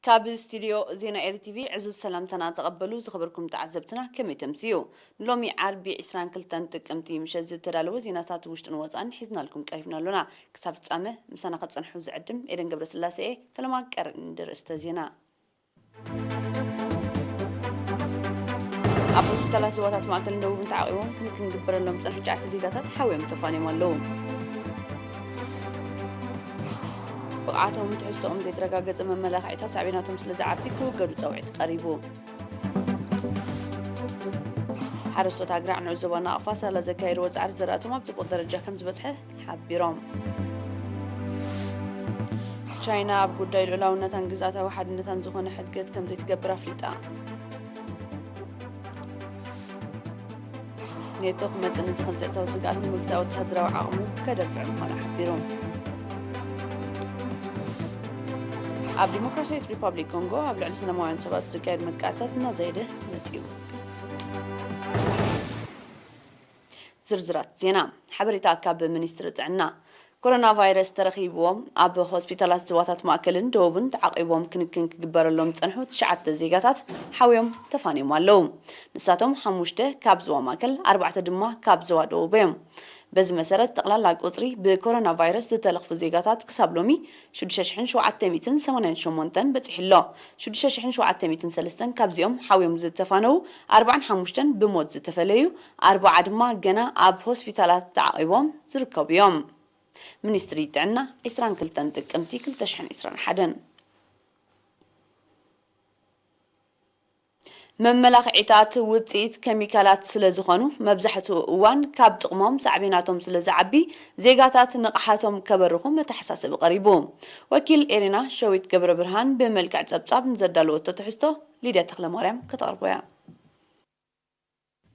ካብ ስቱድዮ ዜና ኤሪ ቲቪ ዕዙዝ ሰላምታና ተቐበሉ። ዝኸበርኩም ተዓዘብትና፣ ከመይ ተምስዩ? ንሎሚ ዓርቢ ዕስራን ክልተን ጥቅምቲ ምሸት ዝተዳለወ ዜናታት ውሽጥን ወጻእን ሒዝናልኩም ቀሪብና ኣሎና። ክሳብ ፍጻመ ምሳና ክትጸንሑ ዝዕድም ኤደን ገብረስላሴ እየ። ፈለማ ቀርኒ ርእስተ ዜና። ኣብ ሆስፒታላት ዞባታት ማእከልን ደቡብን ተዓቒቦም ክንክን ክግበረሎም ዝጸንሑ ትሽዓተ ዜጋታት ሓውዮም ተፋንዮም ኣለዉ። ብቕዓቶምን ትሕዝቶኦምን ዘይተረጋገጸ መመላኽዒታት ሳዕቤናቶም ስለ ዝዓቢ ክውገዱ ጻውዒት ቀሪቡ። ሓረስቶት ኣግራዕ ንዑ ዞባ ናቕፋ ሳላ ዘካየድዎ ጻዕሪ ዘራእቶም ኣብ ጽቡቕ ደረጃ ከም ዝበጽሐ ሓቢሮም። ቻይና ኣብ ጉዳይ ልኡላውነታን ግዝኣታዊ ሓድነታን ዝኾነ ሕድገት ከም ዘይትገብር ኣፍሊጣ። ኔቶ ክመጽእ ንዝኽእል ጸጥታዊ ስግኣት ንምግታእ ወተሃደራዊ ዓቕሙ ከደፍዕ ምዃኑ ሓቢሩ። ኣብ ዲሞክራሲያዊት ሪፓብሊክ ኮንጎ ኣብ ልዕሊ ሰላማውያን ሰባት ዝካየድ መጥቃዕትታት እናዘየደ መጺኡ። ዝርዝራት ዜና። ሓበሬታ ካብ ሚኒስትሪ ጥዕና። ኮሮና ቫይረስ ተረኺብዎም ኣብ ሆስፒታላት ዞባታት ማእከልን ደቡብን ተዓቒቦም ክንክን ክግበረሎም ዝጸንሑ ትሽዓተ ዜጋታት ሓውዮም ተፋንዮም ኣለዉ። ንሳቶም ሓሙሽተ ካብ ዞባ ማእከል፣ ኣርባዕተ ድማ ካብ ዞባ ደቡብ እዮም። በዚ መሰረት፣ ጠቕላላ ቁጽሪ ብኮሮና ቫይረስ ዝተለኽፉ ዜጋታት ክሳብ ሎሚ ሽዱሽተ ሽሕን ሸውዓተ ሚእትን ሰማንያን ሸሞንተን በጺሑ ኣሎ። ሽዱሽተ ሽሕን ሸውዓተ ሚእትን ሰለስተን ካብዚኦም ሓውዮም ዝተፋነዉ፣ ኣርባዓን ሓሙሽተን ብሞት ዝተፈለዩ፣ ኣርባዓ ድማ ገና ኣብ ሆስፒታላት ተዓቒቦም ዝርከቡ እዮም። ሚኒስትሪ ጥዕና፣ ዕስራን ክልተን ጥቅምቲ ክልተ ሽሕን ዕስራን ሓደን። መመላኽዒታት ውጽኢት ኬሚካላት ስለ ዝኾኑ፣ መብዛሕትኡ እዋን ካብ ጥቕሞም ሳዕቤናቶም ስለ ዝዓቢ፣ ዜጋታት ንቕሓቶም ከበርኹ መተሓሳሰቢ ቀሪቡ። ወኪል ኤሪና ሸዊት ገብረ ብርሃን ብመልክዕ ጸብጻብ ንዘዳለወቶ ትሕዝቶ ሊድያ ተኽለማርያም ከተቕርቦ እያ።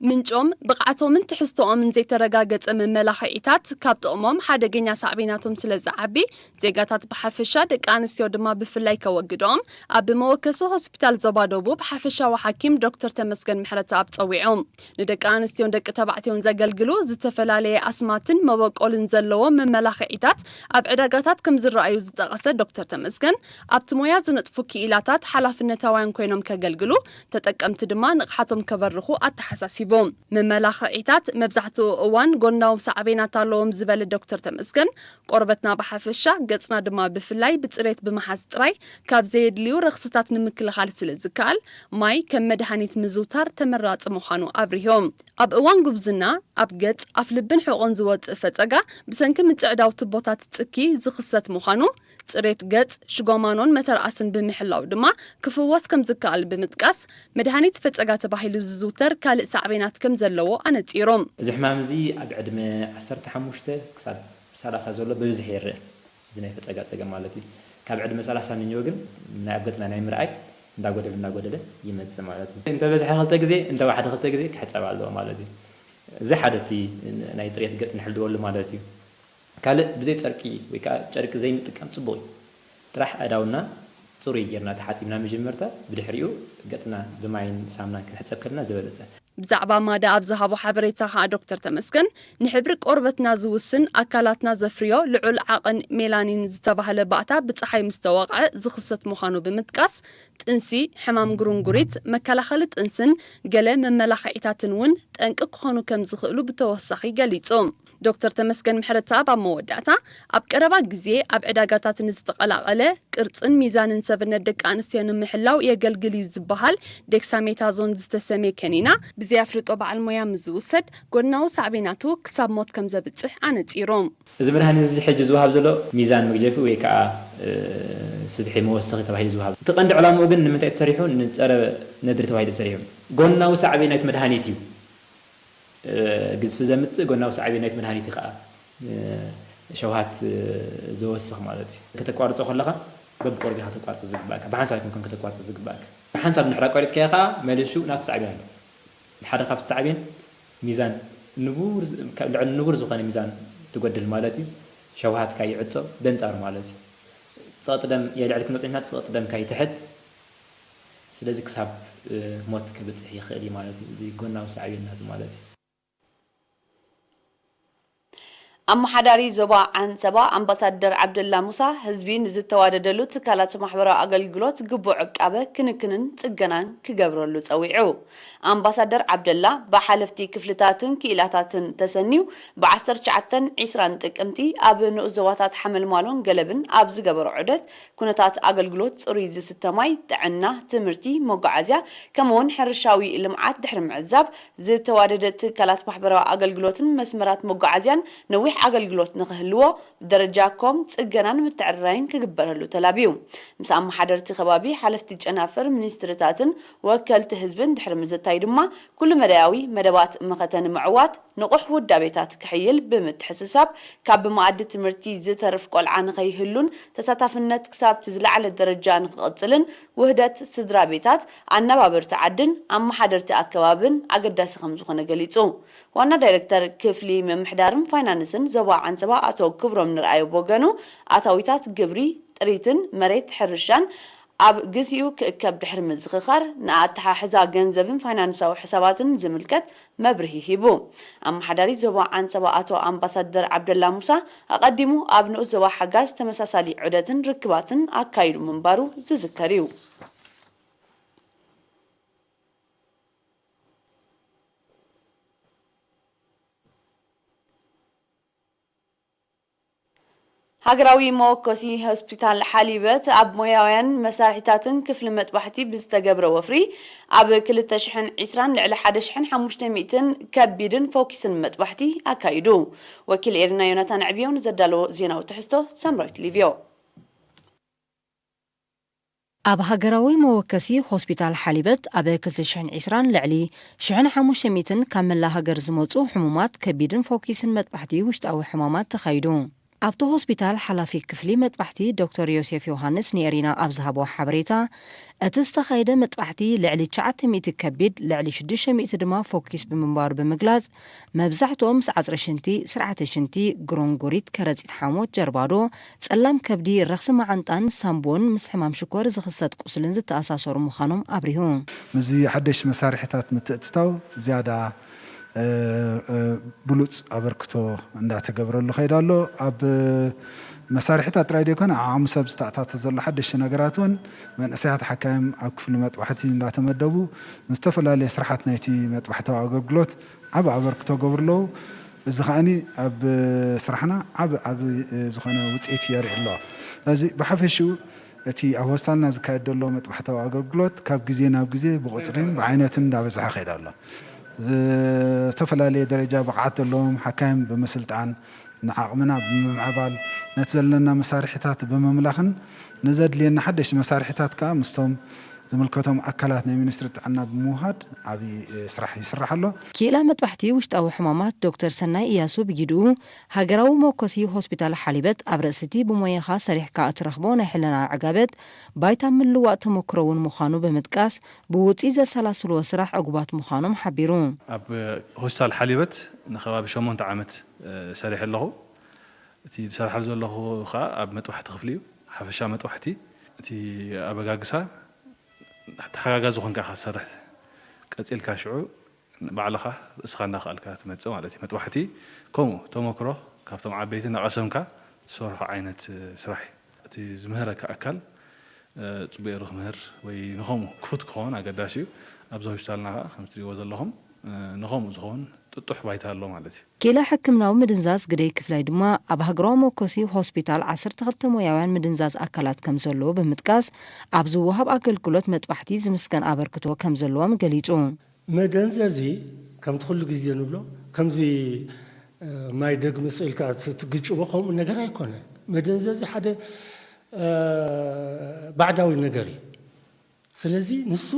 ምንጮም፣ ብቕዓቶምን ትሕዝቶኦምን ዘይተረጋገጸ መመላኽዒታት ካብ ጥቕሞም ሓደገኛ ሳዕቤናቶም ስለ ዝዓቢ፣ ዜጋታት ብሓፈሻ ደቂ ኣንስትዮ ድማ ብፍላይ ከወግድኦም ኣብ መወከሲ ሆስፒታል ዞባ ደቡብ ሓፈሻዊ ሓኪም ዶክተር ተመስገን ምሕረተኣብ ጸዊዖም። ንደቂ ኣንስትዮን ደቂ ተባዕትዮን ዘገልግሉ ዝተፈላለየ ኣስማትን መበቆልን ዘለዎም መመላኽዒታት ኣብ ዕዳጋታት ከም ዝረኣዩ ዝጠቐሰ ዶክተር ተመስገን፣ ኣብቲ ሞያ ዝነጥፉ ክኢላታት ሓላፍነታውያን ኮይኖም ከገልግሉ፣ ተጠቀምቲ ድማ ንቕሓቶም ከበርኹ ኣተሓሳሲቡ። መመላኽዒታት መብዛሕትኡ እዋን ጎናዊ ሳዕቤናት ኣለዎም ዝበለ ዶክተር ተመስገን፣ ቆርበትና ብሓፈሻ፣ ገጽና ድማ ብፍላይ ብጽሬት ብምሓዝ ጥራይ ካብ ዘየድልዩ ረኽስታት ንምክልኻል ስለ ዝከኣል፣ ማይ ከም መድሃኒት ምዝውታር ተመራጺ ምዃኑ ኣብሪሆም። ኣብ እዋን ጉብዝና፣ ኣብ ገጽ፣ ኣፍልብን ሕቖን ዝወጽእ ፈጸጋ ብሰንኪ ምጽዕዳው ቱቦታት ጽኪ ዝኽሰት ምዃኑ፣ ጽሬት ገጽ፣ ሽጎማኖን መተርኣስን ብምሕላው ድማ ክፍወስ ከም ዝከኣል ብምጥቃስ፣ መድሃኒት ፈጸጋ ተባሂሉ ዝዝውተር ካልእ ሳዕቤናት ከም ዘለዎ ኣነጺሮም። እዚ ሕማም እዚ ኣብ ዕድመ ዓሰርተ ሓሙሽተ ክሳብ ሰላሳ ዘሎ ብብዝሒ ይረአ። እዚ ናይ ፈጸጋ ጸገም ማለት እዩ። ካብ ዕድመ ሰላሳ ንንዮ ግን ናይ ኣብ ገጽና ናይ ምርኣይ እንዳጎደለ እንዳጎደለ ይመጽእ ማለት እዩ። እንተበዝሐ ክልተ ግዜ፣ እንተወሓደ ክልተ ግዜ ክሕጸብ ኣለዎ ማለት እዩ። እዚ ሓደ እቲ ናይ ጽሬት ገጽ ንሕልወሉ ማለት እዩ። ካልእ ብዘይ ጨርቂ ወይ ከዓ ጨርቂ ዘይምጥቃም ጽቡቕ እዩ። ጥራሕ ኣእዳውና ጽሩይ ጌርና ተሓጺብና መጀመርታ፣ ብድሕሪኡ ገጽና ብማይን ሳምናን ክንሕጸብ ከለና ዝበለጸ። ብዛዕባ ማዳ ኣብ ዝሃቦ ሓበሬታ ከኣ ዶክተር ተመስገን፣ ንሕብሪ ቆርበትና ዝውስን፣ ኣካላትና ዘፍርዮ ልዑል ዓቐን ሜላኒን ዝተባህለ ባእታ ብጸሓይ ምስ ተወቕዐ ዝኽሰት ምዃኑ ብምጥቃስ፣ ጥንሲ፣ ሕማም ጉርንጉሪት፣ መከላኸሊ ጥንስን ገለ መመላኽዒታትን እውን ጠንቂ ክኾኑ ከም ዝኽእሉ ብተወሳኺ ገሊጹ። ዶክተር ተመስገን ምሕረተኣብ ኣብ መወዳእታ፣ ኣብ ቀረባ ግዜ ኣብ ዕዳጋታት ንዝተቐላቐለ ቅርጽን ሚዛንን ሰብነት ደቂ ኣንስትዮ ንምሕላው የገልግል እዩ ዝበሃል ዴክሳሜታዞን ዝተሰምየ ከኒና ብዘይ ኣፍልጦ በዓል ሞያ ምስ ዝውሰድ ጎድናዊ ሳዕቤናቱ ክሳብ ሞት ከም ዘብጽሕ ኣነጺሩ። እዚ መድሃኒት እዚ ሕጂ ዝወሃብ ዘሎ ሚዛን መግጀፊ ወይ ከዓ፣ እ፣ ስብሒ መወሰኺ ተባሂሉ ዝወሃብ። እቲ ቀንዲ ዕላምኡ ግን ንምንታይ ተሰሪሑ? ንጸረ ነድሪ ተባሂሉ ተሰሪሑ። ጎናዊ ሳዕቤን ናይቲ መድሃኒት እዩ። እ፣ ግዝፊ ዘምጽእ ጎናዊ ሳዕቤን ናይቲ መድሃኒት እዩ ከዓ፣ እ፣ ሸውሃት፣ እ፣ ዘወስኽ ማለት እዩ። ከተቋርጾ ከለኻ በብቆርቤኻ ከተቋርጾ ዝግባእካ፣ ብሓንሳብ ኣይኮንካን ከተቋርጾ ዝግባእካ። ብሓንሳብ እንድሕር ኣቋሪጽካዮ ከዓ መሊሱ ናቱ ሳዕቤን ኣሎ። ሓደ ካብቲ ሳዕቤን ሚዛን ንቡር፣ ልዕሊ ንቡር ዝኾነ ሚዛን ትጎድል ማለት እዩ። ሸውሃትካ ይዕጾ፣ በንጻሩ ማለት እዩ። ጸቕጢ ደም የልዕል ክንብል ጸኒሕና፣ ጸቕጢ ደምካ ይትሕት። ስለዚ ክሳብ፣ እ፣ ሞት ክብጽሕ ይኽእል እዩ ማለት እዩ። እዚ ጎናዊ ሳዕቤን ናቱ ማለት እዩ። ኣመሓዳሪ ዞባ ዓንሰባ ኣምባሳደር ዓብደላ ሙሳ፣ ህዝቢ ንዝተዋደደሉ ትካላት ማሕበራዊ ኣገልግሎት ግቡእ ዕቃበ፣ ክንክንን ጽገናን ክገብረሉ ጸዊዑ። ኣምባሳደር ዓብደላ፣ ብሓለፍቲ ክፍልታትን ክኢላታትን ተሰንዩ፣ ብ ዓሰርተ ትሽዓተን ዕስራን ጥቅምቲ ኣብ ንኡስ ዞባታት ሓመልማሎን ገለብን ኣብ ዝገበሮ ዑደት፣ ኩነታት ኣገልግሎት ጽሩይ ዝስተ ማይ፣ ጥዕና፣ ትምህርቲ፣ መጓዓዝያ፣ ከምኡውን ሕርሻዊ ልምዓት ድሕሪ ምዕዛብ፣ ዝተዋደደ ትካላት ማሕበራዊ ኣገልግሎትን መስመራት መጓዓዝያን ነዊሕ ኣገልግሎት ንኽህልዎ፣ ብደረጃ ኮም ጽገናን ምትዕርራይን ክግበረሉ ተላብዩ። ምስ ኣመሓደርቲ ከባቢ፣ ሓለፍቲ ጨናፍር፣ ሚኒስትርታትን ወከልቲ ህዝብን ድሕሪ ምዝታይ ድማ፣ ኩሉ መዳያዊ መደባት መኸተ ንምዕዋት ንቑሕ ውዳቤታት ክሕይል ብምትሕስሳብ፣ ካብ ብመኣዲ ትምህርቲ ዝተርፍ ቆልዓ ንኸይህሉን ተሳታፍነት ክሳብቲ ዝለዓለ ደረጃ ንክቕጽልን ውህደት ስድራ ቤታት፣ ኣነባበርቲ ዓድን ኣመሓደርቲ ኣከባብን ኣገዳሲ ከም ዝኾነ ገሊጹ። ዋና ዳይሬክተር ክፍሊ ምምሕዳርን ፋይናንስን ዞባ ዓንሰባ ኣቶ ክብሮም ንርኣዮ ብወገኑ፣ ኣታዊታት ግብሪ፣ ጥሪትን መሬት ሕርሻን ኣብ ግዚኡ ክእከብ ድሕሪ ምዝኽኻር፣ ንኣተሓሕዛ ገንዘብን ፋይናንሳዊ ሕሳባትን ዝምልከት መብርሂ ሂቡ። ኣመሓዳሪ ዞባ ዓንሰባ ኣቶ ኣምባሳደር ዓብደላ ሙሳ፣ ኣቐዲሙ ኣብ ንኡስ ዞባ ሓጋዝ ተመሳሳሊ ዑደትን ርክባትን ኣካይዱ ምንባሩ ዝዝከር እዩ። ሃገራዊ መወከሲ ሆስፒታል ሓሊበት፣ ኣብ ሞያውያን መሳርሒታትን ክፍሊ መጥባሕቲ ብዝተገብረ ወፍሪ፣ ኣብ ክልተ ሽሕን ዕስራን ልዕሊ ሓደ ሽሕን ሓሙሽተ ሚእትን ከቢድን ፎኪስን መጥባሕቲ ኣካይዱ። ወኪል ኤሪና ዮናታን ዕብዮ ንዘዳለዎ ዜናዊ ትሕዝቶ፣ ሳምራዊት ሊቭዮ። ኣብ ሃገራዊ መወከሲ ሆስፒታል ሓሊበት፣ ኣብ ክልተ ሽሕን ዕስራን ልዕሊ ሽሕን ሓሙሽተ ሚእትን ካብ መላእ ሃገር ዝመጹ ሕሙማት ከቢድን ፎኪስን መጥባሕቲ ውሽጣዊ ሕማማት ተኻይዱ። ኣብቲ ሆስፒታል ሓላፊ ክፍሊ መጥባሕቲ ዶክተር ዮሴፍ ዮሃንስ ንኤሪና ኣብ ዝሃቦ ሓበሬታ፣ እቲ ዝተኻየደ መጥባሕቲ ልዕሊ ትሽዓተ ሚእቲ ከቢድ፣ ልዕሊ ሽዱሽተ ሚእቲ ድማ ፎኪስ ብምንባሩ ብምግላጽ፣ መብዛሕትኦም ምስ ዓጽረ ሽንቲ፣ ስርዓተ ሽንቲ፣ ግሮንጉሪት፣ ከረጺት ሓሞት፣ ጀርባዶ፣ ጸላም ከብዲ፣ ረኽሲ መዓንጣን ሳምቦን ምስ ሕማም ሽኮር ዝኽሰት ቁስልን ዝተኣሳሰሩ ምዃኖም ኣብሪሁ። ምስዚ ሓደሽ መሳርሒታት ምትእትታው ዝያዳ፣ እ፣ እ፣ ብሉጽ ኣበርክቶ እንዳተገበረሉ ከይዱ ኣሎ። ኣብ መሳርሒታት ጥራይ ዘይኮነ፣ ኣብ ዓቕሚ ሰብ ዝተኣታተ ዘሎ ሓደሽቲ ነገራት እውን መንእሰያት ሓካይም ኣብ ክፍሊ መጥባሕቲ እንዳተመደቡ፣ ንዝተፈላለየ ስርሓት ናይቲ መጥባሕታዊ ኣገልግሎት ዓቢ ኣበርክቶ ገብሩ ኣለዉ። እዚ ከኣኒ ኣብ ስራሕና ዓቢ፣ ዓቢ ዝኾነ ውጽኢት የርኢ ኣሎ። ስለዚ ብሓፈሽኡ እቲ ኣብ ሆስፒታልና ዝካየድ ዘሎ መጥባሕታዊ ኣገልግሎት ካብ ግዜ ናብ ግዜ ብቑጽሪን ብዓይነትን እንዳበዝሐ ከይዱ ኣሎ። ዝ-፣ ዝተፈላለየ ደረጃ ብቕዓት ዘለዎም ሓካይም ብምስልጣን፣ ንዓቕምና ብምምዕባል፣ ነቲ ዘለና መሳርሒታት ብምምላኽን ንዘድልየና ሓደሽቲ መሳርሒታት ከኣ ምስቶም ዝምልከቶም ኣካላት ናይ ሚኒስትሪ ጥዕና ብምውሃድ ዓብዪ፣ እ፣ ስራሕ ይስራሕ ኣሎ። ክኢላ መጥባሕቲ ውሽጣዊ ሕማማት ዶክተር ሰናይ እያሱ ብጊድኡ፣ ሃገራዊ መወከሲ ሆስፒታል ሓሊበት ኣብ ርእሲ እቲ ብሞያኻ ሰሪሕካ እትረኽቦ ናይ ሕልና ዕጋበት ባይታ ምልዋጥ ተመክሮ እውን ምዃኑ ብምጥቃስ፣ ብውጽኢት ዘሰላስልዎ ስራሕ ዕጉባት ምዃኖም ሓቢሩ። ኣብ ሆስፒታል ሓሊበት ንከባቢ ሸሞንተ ዓመት፣ እ፣ ሰሪሐ ኣለኹ። እቲ ዝሰርሓሉ ዘለኹ ከኣ ኣብ መጥባሕቲ ክፍሊ እዩ፣ ሓፈሻ መጥባሕቲ። እቲ ኣበጋግሳ ተሓጋጋዚ ኾንካ ኢኻ ትሰርሕ። ቀጺልካ ሽዑ ባዕልኻ ርእስኻ እንዳኸኣልካ ትመጽእ ማለት እዩ። መጥባሕቲ ከምኡ ተመክሮ ካብቶም ዓበይቲ እናቐሰምካ ትሰርሖ ዓይነት ስራሕ እዩ። እቲ ዝምህረካ ኣካል፣ እ፣ ጽቡቕ ጌሩ ክምህር ወይ ንኸምኡ ክፉት ክኸውን ኣገዳሲ እዩ። ኣብዚ ሆስፒታልና ከኣ ከምቲ ትሪእዎ ዘለኹም፣ እ፣ ንኸምኡ ዝኸውን ጥጡሕ ባይታ ኣሎ ማለት እዩ። ክኢላ ሕክምናዊ ምድንዛዝ ግደይ ክፍላይ ድማ፣ ኣብ ሃገራዊ መወከሲ ሆስፒታል ዓሰርተ ክልተ ሞያውያን ምድንዛዝ ኣካላት ከም ዘለዉ ብምጥቃስ፣ ኣብ ዝወሃብ ኣገልግሎት መጥባሕቲ ዝምስገን ኣበርክቶ ከም ዘለዎም ገሊጹ። መደንዘዚ ከምቲ ኩሉ ግዜ ንብሎ፣ ከምዚ፣ እ፣ ማይ ደግሚ ስኢልካ ት-፣ ትግጭቦ ከምኡ ነገር ኣይኮነን። መደንዘዚ ሓደ፣ እ፣ ባዕዳዊ ነገር እዩ። ስለዚ ንሱ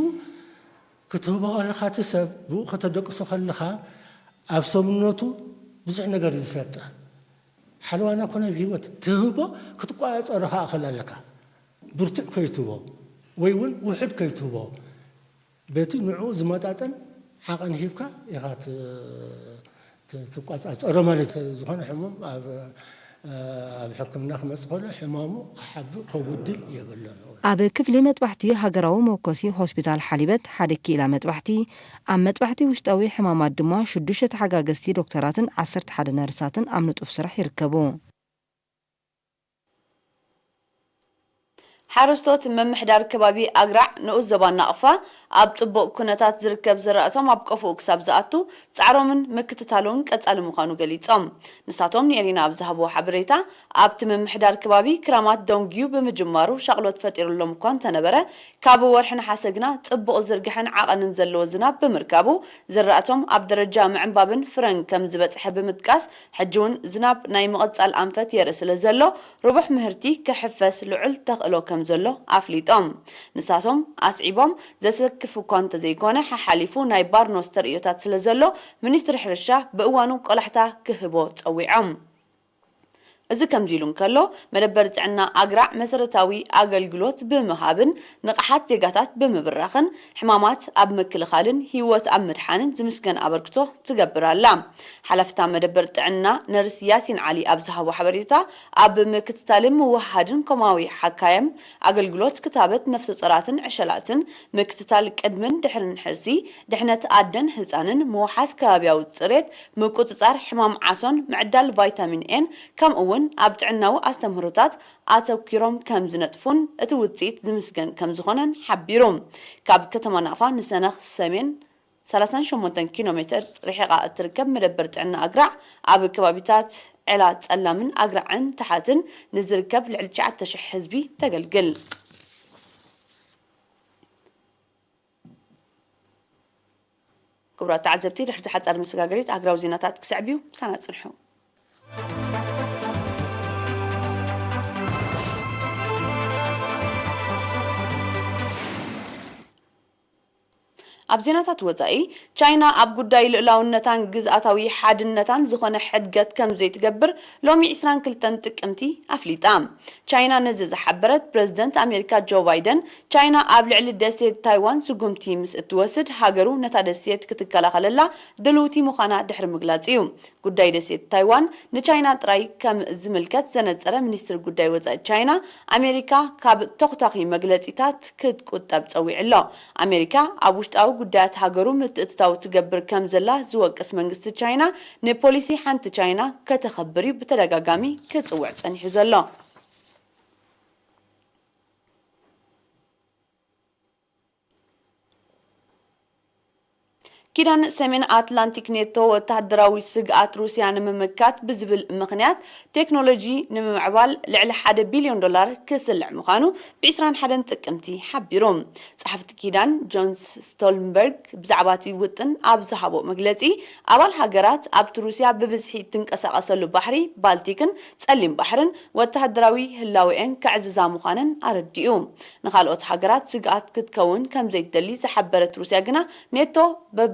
ክትህቦ ከለኻ፣ እቲ ሰብ ብኡ ከተደቅሶ ከለኻ፣ ኣብ ሰብነቱ ብዙሕ ነገር እዩ ዝፈጥር። ሓለዋና ኮነ ኣብ ህይወት ትህቦ ክትቆጻጸሮ ከኣ ከል ኣለካ። ብርቱዕ ከይትህቦ ወይ እውን ውሑድ ከይትህቦ፣ በቲ ንዕኡ ዝመጣጠን ዓቐን ሂብካ ኢኻ ት-፣ ት-፣ ትቆጻጸሮ ማለት እዩ። ዝኾነ ሕሙም ኣብ ኣብ ሕክምና ክመጽእ ከሎ ሕማሙ ክሓብእ ከጉድል የብሉን። ኣብ ክፍሊ መጥባሕቲ ሃገራዊ መወከሲ ሆስፒታል ሓሊበት ሓደ ክኢላ መጥባሕቲ፣ ኣብ መጥባሕቲ ውሽጣዊ ሕማማት ድማ ሽዱሽተ ተሓጋገዝቲ ዶክተራትን ዓሰርተ ሓደ ነርሳትን ኣብ ንጡፍ ስራሕ ይርከቡ። ሓረስቶት ምምሕዳር ከባቢ ኣግራዕ ንኡስ ዞባ ናቕፋ ኣብ ጽቡቕ ኩነታት ዝርከብ ዝራእቶም ኣብ ቀፎኡ ክሳብ ዝኣቱ ጻዕሮምን ምክትታሎምን ቀጻሊ ምዃኑ ገሊጾም። ንሳቶም ንኤሪና ኣብ ዝሃብዎ ሓበሬታ ኣብቲ ምምሕዳር ከባቢ ክራማት ደንጉዩ ብምጅማሩ ሻቕሎት ፈጢሩሎም እኳ እንተነበረ ካብ ወርሒ ነሓሰ ግና ጽቡቕ ዝርግሐን ዓቐንን ዘለዎ ዝናብ ብምርካቡ ዝራእቶም ኣብ ደረጃ ምዕንባብን ፍረን ከም ዝበጽሐ ብምጥቃስ ሕጂ እውን ዝናብ ናይ ምቕጻል ኣንፈት የርኢ ስለ ዘሎ ርቡሕ ምህርቲ ክሕፈስ ልዑል ተኽእሎ ከም ዘሎ ኣፍሊጦም። ንሳቶም ኣስዒቦም ዘሰክፍ እኳ እንተዘይኮነ ሓሓሊፉ ናይ ባርኖስ ተርእዮታት ስለ ዘሎ ሚኒስትሪ ሕርሻ ብእዋኑ ቆላሕታ ክህቦ ጸዊዖም። እዚ ከምዚ ኢሉ እንከሎ መደበር ጥዕና ኣግራዕ መሰረታዊ ኣገልግሎት ብምሃብን ንቕሓት ዜጋታት ብምብራኽን ሕማማት ኣብ ምክልኻልን ህይወት ኣብ ምድሓንን ዝምስገን ኣበርክቶ ትገብር ኣላ። ሓላፍታ መደበር ጥዕና ነርስ ያሲን ዓሊ ኣብ ዝሃቦ ሓበሬታ ኣብ ምክትታልን ምውሃድን ኮማዊ ሓካየም ኣገልግሎት ክታበት ነፍሰ ጾራትን ዕሸላትን ምክትታል ቅድምን ድሕርን ሕርሲ ድሕነት ኣደን ህፃንን ምውሓስ ከባቢያዊ ፅሬት ምቁፅፃር ሕማም ዓሶን ምዕዳል ቫይታሚን ኤን ከምኡ እውን ኣብ ጥዕናዊ ኣስተምህሮታት ኣተኪሮም ከም ዝነጥፉን እቲ ውፅኢት ዝምስገን ከም ዝኾነን ሓቢሩ። ካብ ከተማ ናቕፋ ንሰነኽ ሰሜን ሰላሳን ሸሞንተን ኪሎ ሜትር ርሒቓ እትርከብ መደበር ጥዕና ኣግራዕ ኣብ ከባቢታት ዔላ ፀላምን ኣግራዕን ታሓትን ንዝርከብ ልዕሊ ትሽዓተ ሽሕ ህዝቢ ተገልግል። ክቡራት ተዓዘብቲ ድሕሪ ሓፃር መሰጋገሪት ሃገራዊ ዜናታት ክስዕብ እዩ። ምሳና ፅንሑ። ኣብ ዜናታት ወፃኢ ቻይና ኣብ ጉዳይ ልእላውነታን ግዝኣታዊ ሓድነታን ዝኾነ ሕድገት ከም ዘይትገብር ሎሚ ዕስራን ክልተን ጥቅምቲ ኣፍሊጣ። ቻይና ነዚ ዝሓበረት ፕረዚደንት ኣሜሪካ ጆ ባይደን ቻይና ኣብ ልዕሊ ደሴት ታይዋን ስጉምቲ ምስ እትወስድ ሃገሩ ነታ ደሴት ክትከላኸለላ ድልውቲ ምዃና ድሕሪ ምግላጹ እዩ። ጉዳይ ደሴት ታይዋን ንቻይና ጥራይ ከም ዝምልከት ዘነጸረ ሚኒስትሪ ጉዳይ ወጻኢ ቻይና ኣሜሪካ ካብ ተኹታኺ መግለጺታት ክትቁጠብ ጸዊዑ ኣሎ። ኣሜሪካ ኣብ ውሽጣዊ ጉዳያት ሃገሩ ምትእትታው ትገብር ከም ዘላ ዝወቅስ መንግስቲ ቻይና ንፖሊሲ ሓንቲ ቻይና ከተኸብር እዩ ብተደጋጋሚ ክጽውዕ ጸኒሑ ዘሎ። ኪዳን ሰሜን ኣትላንቲክ ኔቶ ወተሃደራዊ ስግኣት ሩስያ ንምምካት ብዝብል ምኽንያት ቴክኖሎጂ ንምምዕባል ልዕሊ ሓደ ቢልዮን ዶላር ክስልዕ ምዃኑ ብ ዕስራን ሓደን ጥቅምቲ ሓቢሩ። ጸሓፍቲ ኪዳን ጆንስ ስቶልንበርግ ብዛዕባ እቲ ውጥን ኣብ ዝሃቦ መግለጺ ኣባል ሃገራት ኣብቲ ሩስያ ብብዝሒ እትንቀሳቐሰሉ ባሕሪ ባልቲክን ጸሊም ባሕርን ወተሃደራዊ ህላዌአን ከዕዝዛ ምዃነን ኣረዲኡ። ንኻልኦት ሃገራት ስግኣት ክትከውን ከም ዘይትደሊ ዝሓበረት ሩስያ ግና ኔቶ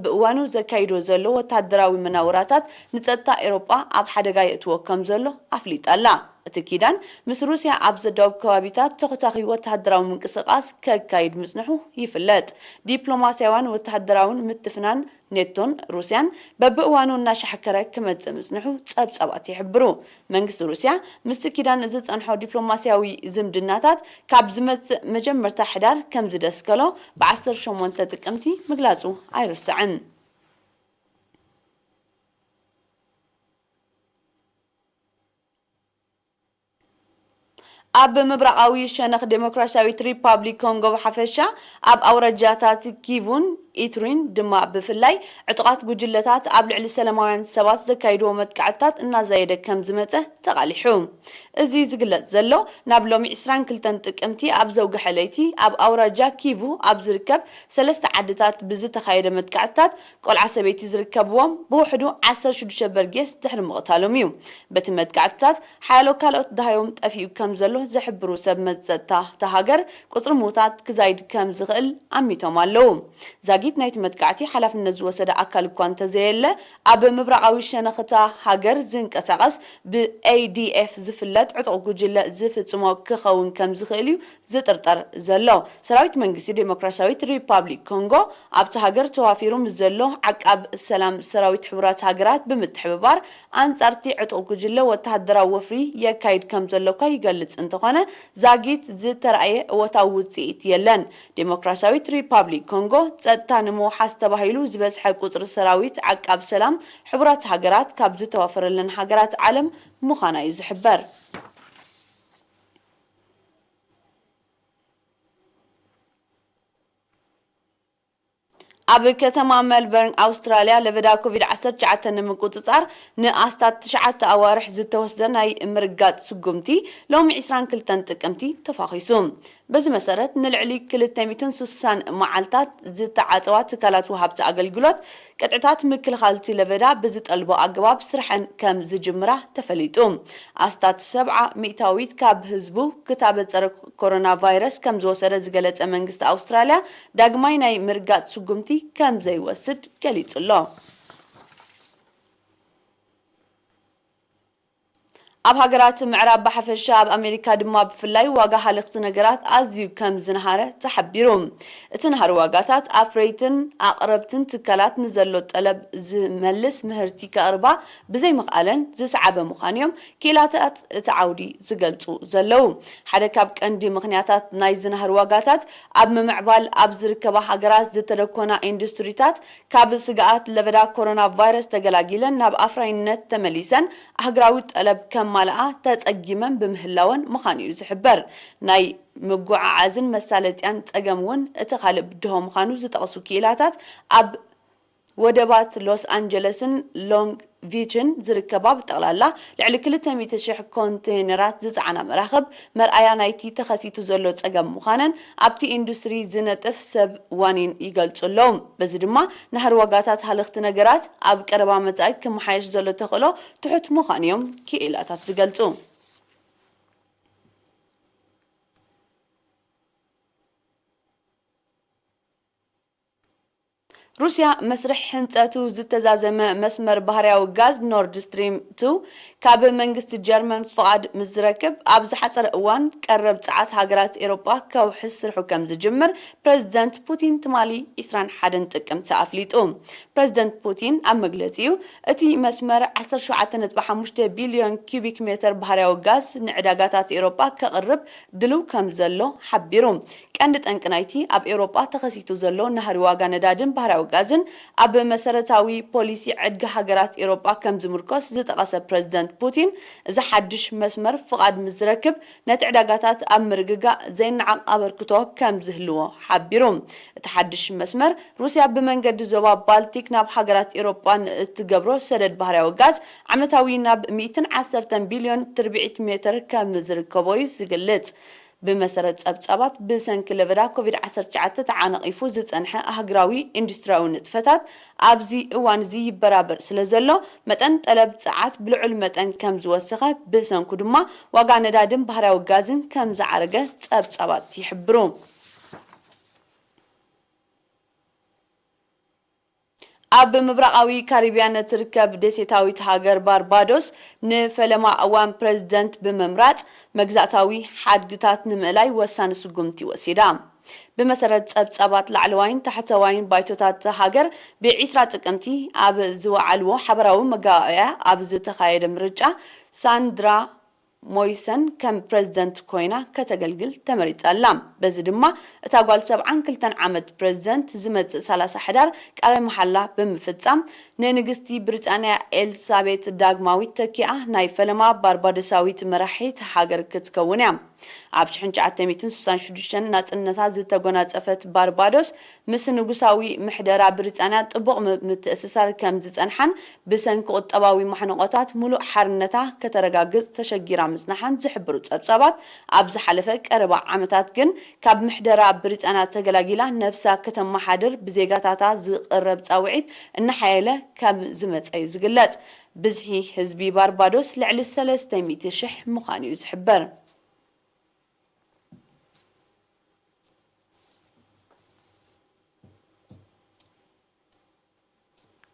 በብእዋኑ ዘካይዶ ዘሎ ወተሃደራዊ መናውራታት ንጸጥታ ኤውሮጳ ኣብ ሓደጋ የእትዎ ከም ዘሎ ኣፍሊጣ ኣላ። እቲ ኪዳን ምስ ሩስያ ኣብ ዘዳውብ ከባቢታት ተኹታኺ ወተሃደራዊ ምንቅስቓስ ከካይድ ምጽንሑ ይፍለጥ። ዲፕሎማስያውያን ወተሃደራውን ምትፍናን ኔቶን ሩስያን በብእዋኑ እናሻሕከረ ክመጽእ ምጽንሑ ጸብጻባት ይሕብሩ። መንግስቲ ሩስያ ምስቲ ኪዳን ዝጸንሖ ዲፕሎማስያዊ ዝምድናታት ካብ ዝመጽእ መጀመርታ ሕዳር ከም ዝደስከሎ ብ ዓሰርተ ሸሞንተ ጥቅምቲ ምግላጹ ኣይርስዕን። ኣብ ምብራቓዊ ሸነኽ ዴሞክራሲያዊት ሪፓብሊክ ኮንጎ ብሓፈሻ ኣብ ኣውራጃታት ኪቩን ኢቱሪን ድማ ብፍላይ ዕጡቓት ጉጅለታት ኣብ ልዕሊ ሰላማውያን ሰባት ዘካይድዎ መጥቃዕትታት እናዛየደ ከም ዝመጸ ተቓሊሑ። እዚ ዝግለጽ ዘሎ ናብ ሎሚ ዕስራን ክልተን ጥቅምቲ ኣብ ዘውግሐ ለይቲ ኣብ ኣውራጃ ኪቩ ኣብ ዝርከብ ሰለስተ ዓድታት ብዝተኻየደ መጥቃዕትታት ቆልዓ ሰበይቲ ዝርከብዎም ብውሕዱ ዓሰርተ ሽዱሽተ በርጌስ ድሕሪ ምቕታሎም እዩ። በቲ መጥቃዕትታት ሓያሎ ካልኦት ደሃዮም ጠፊኡ ከም ዘሎ ዝሕብሩ ሰብ መዚ ጸጥታ እታ ሃገር ቁጽሪ ምዉታት ክዛይድ ከም ዝኽእል ኣሚቶም ኣለዉ። ዛጊ ድሕሪት ናይቲ መጥቃዕቲ ሓላፍነት ዝወሰደ ኣካል እኳ እንተዘየለ፣ ኣብ ምብራቓዊ ሸነኽታ ሃገር ዝንቀሳቐስ ብኤ ዲ ኤፍ ዝፍለጥ ዕጡቕ ጉጅለ ዝፍጽሞ ክኸውን ከም ዝኽእል እዩ ዝጥርጠር ዘሎ። ሰራዊት መንግስቲ ዴሞክራሲያዊት ሪፓብሊክ ኮንጎ ኣብቲ ሃገር ተዋፊሩ ምስ ዘሎ ዓቃብ ሰላም ሰራዊት ሕቡራት ሃገራት ብምትሕብባር ኣንጻርቲ ዕጡቕ ጉጅለ ወተሃደራዊ ወፍሪ የካይድ ከም ዘሎ እኳ ይገልጽ እንተኾነ፣ ዛጊት ዝተራእየ እወታዊ ውጽኢት የለን። ዴሞክራሲያዊት ሪፓብሊክ ኮንጎ ጸጥታ ንምውሓስ ተባሂሉ ዝበዝሐ ቁጽሪ ሰራዊት ዓቃብ ሰላም ሕቡራት ሃገራት ካብ ዝተዋፈረለን ሃገራት ዓለም ምዃና እዩ ዝሕበር። ኣብ ከተማ ሜልበርን ኣውስትራልያ ለበዳ ኮቪድ ዓሰርተ ትሽዓተ ንምቁጽጻር ንኣስታት ትሽዓተ ኣዋርሕ ዝተወስደ ናይ ምርጋጥ ስጉምቲ ሎሚ ዕስራን ክልተን ጥቅምቲ ተፋኺሱ። በዚ መሰረት ንልዕሊ ክልተ ሚእትን ስሳን መዓልታት ዝተዓጸዋ ትካላት ወሃብቲ ኣገልግሎት ቅጥዕታት ምክልኻል እቲ ለበዳ ብዝጠልቦ ኣገባብ ስርሐን ከም ዝጅምራ ተፈሊጡ። ኣስታት ሰብዓ ሚእታዊት ካብ ህዝቡ ክታበት ጸረ ኮሮና ቫይረስ ከም ዝወሰደ ዝገለጸ መንግስቲ ኣውስትራልያ ዳግማይ ናይ ምርጋጥ ስጉምቲ ከም ዘይወስድ ገሊጹ ኣሎ። ኣብ ሃገራት ምዕራብ ብሓፈሻ ኣብ ኣሜሪካ ድማ ብፍላይ ዋጋ ሃለኽቲ ነገራት ኣዝዩ ከም ዝነሃረ ተሓቢሩ። እቲ ናህሪ ዋጋታት ኣፍረይትን ኣቕረብትን ትካላት ንዘሎ ጠለብ ዝመልስ ምህርቲ ከቕርባ ብዘይምኽኣለን ዝሰዓበ ምዃኑ እዮም ክኢላታት እቲ ዓውዲ ዝገልጹ ዘለዉ። ሓደ ካብ ቀንዲ ምኽንያታት ናይ ዝናህሪ ዋጋታት ኣብ ምምዕባል ኣብ ዝርከባ ሃገራት ዝተደኮና ኢንዱስትሪታት ካብ ስግኣት ለበዳ ኮሮና ቫይረስ ተገላጊለን ናብ ኣፍራይነት ተመሊሰን ኣህጉራዊ ጠለብ ከማልኣ ተጸጊመን ብምህላወን ምዃኑ እዩ ዝሕበር። ናይ ምጉዓዓዝን መሳለጥያን ጸገም እውን እቲ ካልእ ብድሆ ምዃኑ ዝጠቕሱ ክኢላታት፣ ኣብ ወደባት ሎስ ኣንጀለስን ሎንግ ቪችን ዝርከባ ብጠቕላላ ልዕሊ ክልተ ሚእቲ ሽሕ ኮንቴይነራት ዝጸዓና መራኽብ መርኣያ ናይቲ ተኸሲቱ ዘሎ ጸገም ምዃነን ኣብቲ ኢንዱስትሪ ዝነጥፍ ሰብ ዋኒን ይገልጹ ኣለዉ። በዚ ድማ ናህሪ ዋጋታት ሃለኽቲ ነገራት ኣብ ቀረባ መጻኢ ክመሓየሽ ዘሎ ተኽእሎ ትሑት ምዃኑ እዮም ክኢላታት ዝገልጹ። ሩስያ መስርሕ ህንጸቱ ዝተዛዘመ መስመር ባህርያዊ ጋዝ ኖርድ ስትሪም ቱ ካብ መንግስቲ ጀርመን ፍቓድ ምስ ዝረክብ ኣብ ዝሓጸረ እዋን ቀረብ ጸዓት ሃገራት ኤውሮጳ ከውሕስ ስርሑ ከም ዝጅምር ፕረዚደንት ፑቲን ትማሊ ዕስራን ሓደን ጥቅምቲ ኣፍሊጡ። ፕረዚደንት ፑቲን ኣብ መግለጺኡ፣ እቲ መስመር ዓሰርተ ሸውዓተ ነጥቢ ሓሙሽተ ቢልዮን ኪዩቢክ ሜተር ባህርያዊ ጋዝ ንዕዳጋታት ኤውሮጳ ከቕርብ ድልው ከም ዘሎ ሓቢሩ። ቀንዲ ጠንቂ ናይቲ ኣብ ኤውሮጳ ተኸሲቱ ዘሎ ናህሪ ዋጋ ነዳድን ባህርያዊ ጋዝን ኣብ መሰረታዊ ፖሊሲ ዕድጊ ሃገራት ኤውሮጳ ከም ዝምርኮስ ዝጠቐሰ ፕረዚደንት ፑቲን፣ እዚ ሓድሽ መስመር ፍቓድ ምስ ዝረክብ ነቲ ዕዳጋታት ኣብ ምርግጋእ ዘይነዓቕ ኣበርክቶ ከም ዝህልዎ ሓቢሩ። እቲ ሓድሽ መስመር ሩስያ ብመንገዲ ዞባ ባልቲክ ናብ ሃገራት ኤውሮጳ ንእትገብሮ ሰደድ ባህርያዊ ጋዝ ዓመታዊ ናብ ሚእትን ዓሰርተን ቢልዮን ትርብዒት ሜትር ከም ዝርከቦ እዩ ዝገልጽ። ብመሰረት ጸብጻባት፣ ብሰንኪ ለበዳ ኮቪድ ዓሰርተ ትሽዓተ ተዓናቒፉ ዝጸንሐ ኣህጉራዊ ኢንዱስትርያዊ ንጥፈታት ኣብዚ እዋን እዚ ይበራበር ስለ ዘሎ፣ መጠን ጠለብ ጸዓት ብልዑል መጠን ከም ዝወሰኸ፣ ብሰንኩ ድማ ዋጋ ነዳድን ባህርያዊ ጋዝን ከም ዝዓረገ ጸብጻባት ይሕብሩ። ኣብ ምብራቓዊ ካሪብያን እትርከብ ደሴታዊት ሃገር ባርባዶስ ንፈለማ እዋን ፕረዚደንት ብምምራጽ መግዛእታዊ ሓድግታት ንምእላይ ወሳኒ ስጉምቲ ወሲዳ። ብመሰረት ጸብጻባት ላዕለዋይን ታሕተዋይን ባይቶታት እታ ሃገር ብዒስራ ጥቅምቲ ኣብ ዝወዓልዎ ሓበራዊ መጋባእያ ኣብ ዝተኻየደ ምርጫ ሳንድራ ሞይሰን ከም ፕረዚደንት ኮይና ከተገልግል ተመሪጻ ኣላ። በዚ ድማ እታ ጓል ሰብዓን ክልተን ዓመት ፕረዚደንት ዝመጽእ ሰላሳ ሕዳር ቃለ መሓላ ብምፍጻም ንንግስቲ ብሪጣንያ ኤልሳቤት ዳግማዊት ተኪኣ ናይ ፈለማ ባርባዶሳዊት መራሒት ሃገር ክትከውን እያ። ኣብ ሽሕን ትሽዓተ ሚእትን ስሳን ሽዱሽተን ናጽነታ ዝተጎናጸፈት ባርባዶስ ምስ ንጉሳዊ ምሕደራ ብሪጣንያ ጥቡቕ ም-፣ ምትእስሳር ከም ዝጸንሓን ብሰንኪ ቁጠባዊ ማሕንቖታት ምሉእ ሓርነታ ከተረጋግጽ ተሸጊራ ምጽናሓን ዝሕብሩ ጸብጻባት፣ ኣብ ዝሓለፈ ቀረባ ዓመታት ግን ካብ ምሕደራ ብሪጣንያ ተገላጊላ ነብሳ ከተመሓድር ብዜጋታታ ዝቕረብ ጻውዒት እናሓየለ ከም ዝመጸ እዩ ዝግለጽ። ብዝሒ ህዝቢ ባርባዶስ ልዕሊ ሰለስተ ሚእቲ ሽሕ ምዃኑ እዩ ዝሕበር።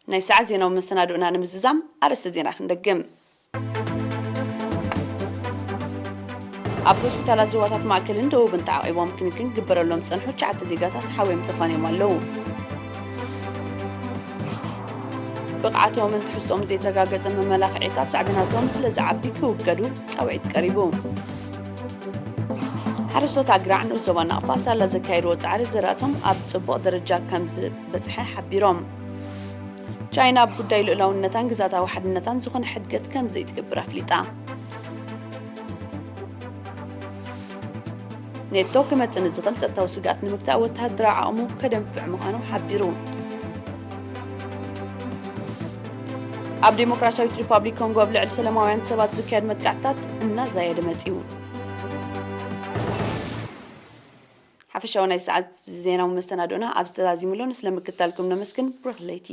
ናይ ሰዓት ዜናዊ መሰናድኡና ንምዝዛም ኣርእስተ ዜና ክንደግም። ኣብ ሆስፒታላት ዞባታት ማእከልን ደቡብን ተዓቒቦም ክንክን ክግበረሎም ዝጸንሑ ትሽዓተ ዜጋታት ሓውዮም ተፋንዮም ኣለዉ። ብቕዓቶምን ትሕዝቶኦም ዘይተረጋገጸ መመላኽዒታት ሳዕቤናቶም ስለ ዝዓቢ ክውገዱ ጻውዒት ቀሪቡ። ሓረስቶት ኣግራዕ ንኡስ ዞባ ናቕፋ ሳላ ዘካየድዎ ጻዕሪ ዘራእቶም ኣብ ጽቡቕ ደረጃ ከም ዝበጽሐ ሓቢሮም። ቻይና ኣብ ጉዳይ ልኡላውነታን ግዝኣታዊ ሓድነታን ዝኾነ ሕድገት ከም ዘይትገብር ኣፍሊጣ። ኔቶ ክመጽእ ንዝኽእል ጸጥታዊ ስግኣት ንምግታእ ወተሃደራዊ ዓቕሙ ከደንፍዕ ምዃኑ ሓቢሩ። ኣብ ዴሞክራሲያዊት ሪፓብሊክ ኮንጎ ኣብ ልዕሊ ሰላማውያን ሰባት ዝካየድ መጥቃዕትታት እናዛየደ መጺኡ። ሓፈሻዊ ናይ ሰዓት ዜናዊ መሰናድኦና ኣብዚ ተዛዚሙ ኣሎ። ንስለ ምክታልኩም ነመስግን። ብሩኽ ለይቲ።